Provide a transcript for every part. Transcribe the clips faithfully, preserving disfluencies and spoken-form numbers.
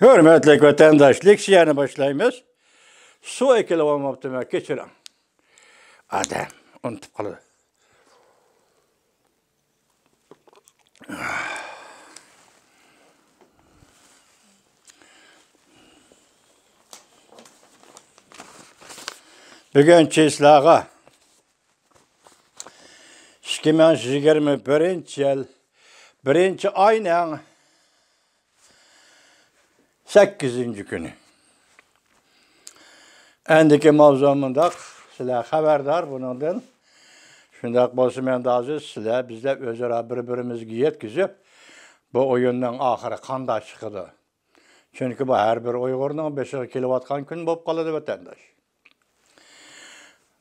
ھۆرمەتلىك ۋەتەنداش، لېكسىيەنى باشلايمىز. سۇ ئەكېلىۋالماپتىمەن، كەچۈرۈڭ. ئادەم ئۇنتۇپ قالىدۇ. بۈگۈن چىسلاغا ئىككى مىڭ يىگىرمە بىرىنچى يىل بىرىنچى ئاينىڭ سەككىزىنچى كۈنى. ئەندىكى ماۋزۇ مۇنداق، سىلەر خەۋەردار بۇنىڭدىن. شۇنداق بولسا، مەن ھازىر سىلەر، بىزلەر ئۆزئارا بىر-بىرىمىزگە يەتكۈزۈپ، بۇ ئويۇننىڭ ئاخىرى قانداق چىقىدۇ؟ چۈنكى بۇ ھەر بىر ئۇيغۇرنىڭ بېشىغا كېلىۋاتقان كۈن بولۇپ قالىدۇ، ۋەتەنداش.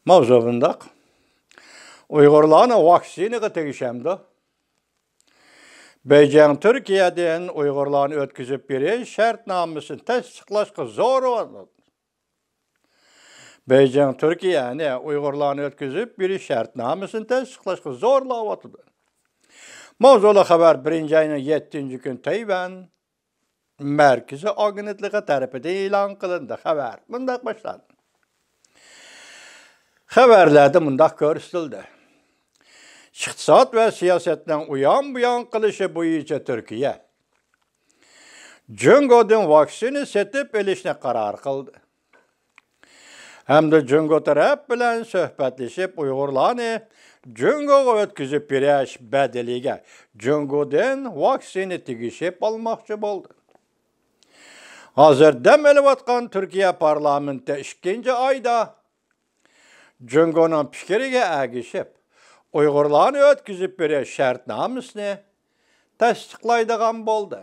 ماۋزۇ بۇنداق. ئۇيغۇرلارنى ۋاكسىنىغا تېگىشەمدۇ؟ بېيجىڭ تۈركىيەدىن ئۇيغۇرلارنى ئۆتكۈزۈپ بېرىش شەرتنامىسىنى تەستىقلاشقا زورلاۋاتىدۇ. بېيجىڭ تۈركىيەنى ئۇيغۇرلارنى ئۆتكۈزۈپ بېرىش شەرتنامىسىنى تەستىقلاشقا زورلاۋاتىدۇ. ماۋزۇلۇق خەۋەر بىرىنچى ئاينىڭ يەتتىنچى كۈنى تەيۋەن مەركىزىي ئاگېنتلىقى تەرىپىدىن ئېلان قىلىندى. خەۋەر مۇنداق باشلاندى. خەۋەرلەردە مۇنداق كۆرسىتىلدى. ئىقتىساد ۋە سىياسەتنىڭ ئۇيان-بۇيان قىلىشى بويىچە تۈركىيە جۇڭگودىن ۋاكسىنا سېتىپ ئېلىشنى قارار قىلدى. ھەمدە جۇڭگو تەرەپ بىلەن سۆھبەتلىشىپ، ئۇيغۇرلارنى جۇڭگوغا ئۆتكۈزۈپ بېرىش بەدىلىگە جۇڭگودىن ۋاكسىنا تېگىشىپ ئالماقچى بولدى. ھازىر دەم ئېلىۋاتقان تۈركىيە پارلامېنتى ئىككىنچى ئايدا جۇڭگونىڭ پىكرىگە ئەگىشىپ، ئۇيغۇرلارنى ئۆتكۈزۈپ بېرىش شەرتنامىسىنى تەستىقلايدىغان بولدى.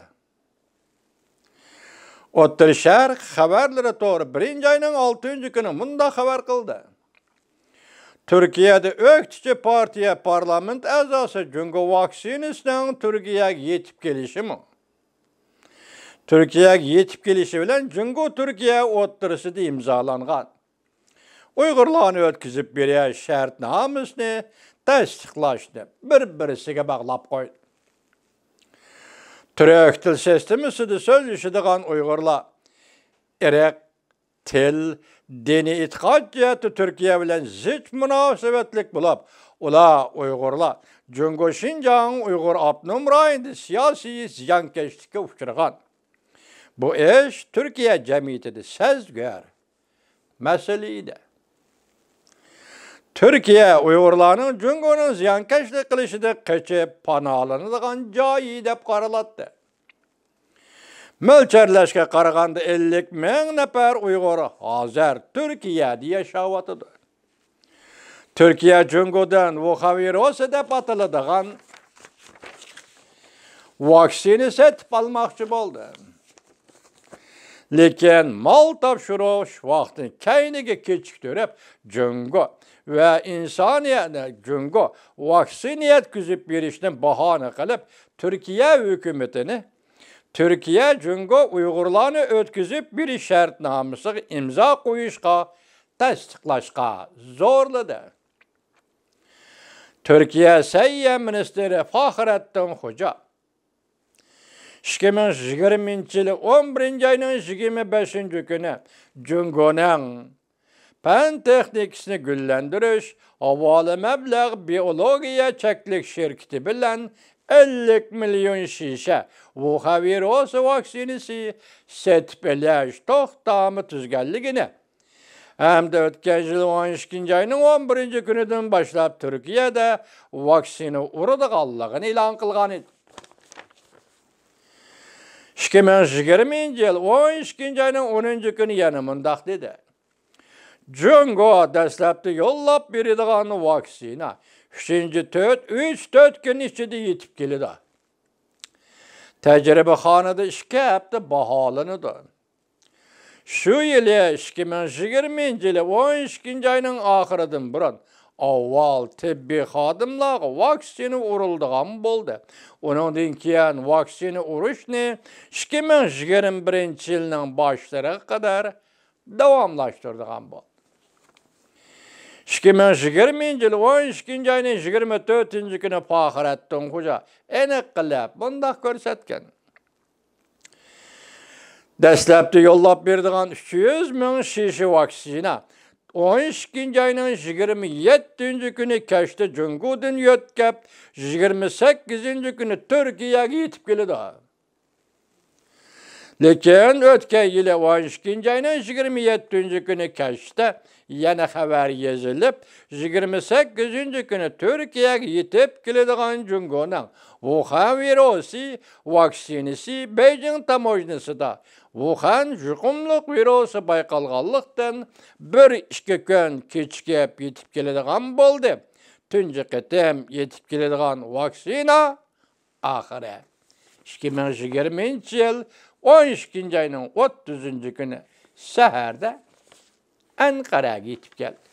ئوتتۇرا شەرق خەۋەرلىرى تورى بىرىنچى ئاينىڭ ئالتىنچى كۈنى مۇنداق خەۋەر قىلدى. تۈركىيەدە ئۆكتىچى پارتىيە پارلامېنت ئەزاسى جۇڭگو ۋاكسىنىسىنىڭ تۈركىيەگە يېتىپ كېلىشىمۇ؟ تۈركىيەگە يېتىپ كېلىشى بىلەن جۇڭگو تۈركىيە ئوتتۇرىسىدا ئىمزالانغان ئۇيغۇرلارنى ئۆتكۈزۈپ بېرىش شەرتنامىسىنى تەستىقلاشنى بىر-بىرسىگە باغلاپ قويدى. تۈرك تىل سىستېمىسىدا سۆزلىشىدىغان ئۇيغۇرلار ئىرق، تىل، دىنىي ئېتىقاد جەھەتتە تۈركىيە بىلەن زىچ مۇناسىۋەتلىك بولۇپ، ئۇلار ئۇيغۇرلار جۇڭگو شىنجاڭ ئۇيغۇر ئاپتونوم رايونىدا سىياسىي زىيانكەشلىككە ئۇچرىغان. بۇ ئىش تۈركىيە جەمئىيىتىدە سەزگۈر مەسىلە ئىدى. تۈركىيە ئۇيغۇرلارنىڭ جۇڭگونىڭ زىيانكەشلىك قىلىشىدىن قېچىپ پاناھلىنىدىغان جايى دەپ قارىلاتتى. مۆلچەرلەشكە قارىغاندا، ئەللىك مىڭ نەپەر ئۇيغۇر ھازىر تۈركىيەدە ياشاۋاتىدۇ. تۈركىيە جۇڭگودىن ۋۇخەن ۋىرۇسى دەپ ئاتىلىدىغان ۋاكسىنا سېتىپ ئالماقچى بولدى. لېكىن مال تاپشۇرۇش ۋاقتىنى كەينىگە كېچىكتۈرۈپ، جۇڭگو ۋە ئىنسانىيەتنى جۇڭگو ۋاكسىنا يەتكۈزۈپ بېرىشنى باھانە قىلىپ، تۈركىيە ھۆكۈمىتىنى تۈركىيە جۇڭگو ئۇيغۇرلارنى ئۆتكۈزۈپ بېرىش شەرتنامىسىغا ئىمزا قويۇشقا، تەستىقلاشقا زورلىدى. تۈركىيە سەھىيە مىنىستىرى فاخرەتتىن خوجا ئىككى مىڭ يىگىرمىنچى يىلى ئون بىرىنچى ئاينىڭ يىگىرمە بەشىنچى كۈنى جۇڭگونىڭ پەن تېخنىكىسىنى گۈللەندۈرۈش ھاۋالە مەبلەغ بىئولوگىيە چەكلىك شىركىتى بىلەن ئەللىك مىليون شىشە ۋۇخەن ۋىرۇسى ۋاكسىنىسى سېتىپ ئېلىش توختامى تۈزگەنلىكىنى ھەمدە ئۆتكەن يىل ئون ئىككىنچى ئاينىڭ ئون بىرىنچى كۈنىدىن باشلاپ تۈركىيەدە ۋاكسىنا ئۇرىدىغانلىقىنى ئېلان قىلغان ئىدى. ئىككى مىڭ يىگىرمىنچى يىل ئون ئىككىنچى ئاينىڭ ئونىنچى كۈنى يەنە مۇنداق دېدى. جۇڭگو دەسلەپتە يوللاپ بېرىدىغان ۋاكسىنا ئۈچىنچى تۆت، ئۈچ، تۆت كۈن ئىچىدە يېتىپ كېلىدۇ. تەجرىبىخانىدا ئىككى ھەپتە باھالىنىدۇ. شۇ يىلى ئىككى مىڭ يىگىرمىنچى يىلى ئون ئىككىنچى ئاينىڭ ئاخىرىدىن بۇرۇن ئاۋۋال تېببىي خادىملارغا ۋاكسىنا ئۇرۇلىدىغان بولدى. ئۇنىڭدىن كېيىن ۋاكسىنا ئۇرۇشنى ئىككى مىڭ يىگىرمە بىرىنچى يىلنىڭ باشلىرىغا قەدەر داۋاملاشتۇرىدىغان بولدى. ئىككى مىڭ يىگىرمىنچى يىل ئون ئىككىنچى ئاينىڭ يىگىرمە تۆتىنچى كۈنى پاخرەتتىن خوجا ئېنىق قىلىپ مۇنداق كۆرسەتكەن. دەسلەپتە يوللاپ بېرىدىغان ئۈچ يۈز مىڭ شىشە ۋاكسىنا ئون ئىككىنچى ئاينىڭ يىگىرمە يەتتىنچى كۈنى كەچتە جۇڭگودىن يۆتكەپ، يىگىرمە سەككىزىنچى كۈنى تۈركىيەگە يېتىپ كېلىدۇ. لېكىن ئۆتكەن يىلى ئون ئىككىنچى ئاينىڭ يىگىرمە يەتتىنچى كۈنى كەچتە يەنە خەۋەر يېزىلىپ، يىگىرمە سەككىزىنچى كۈنى تۈركىيەگە يېتىپ كېلىدىغان جۇڭگونىڭ ۋۇخەن ۋىرۇسى ۋاكسىنىسى بېيجىڭ تاموژنىسىدا ۋۇخەن يۇقۇملۇق ۋىرۇسى بايقالغانلىقتىن، بىر ئىككى كۈن كېچىكىپ يېتىپ كېلىدىغان بولدى. تۇنجى قېتىم يېتىپ كېلىدىغان ۋاكسىنا ئاخىرى ئىككى مىڭ يىگىرمىنچى يىل ئون ئىككىنچى ئاينىڭ ئوتتۇزىنچى كۈنى سەھەردە ئەنقەرەگە يېتىپ كەلدى.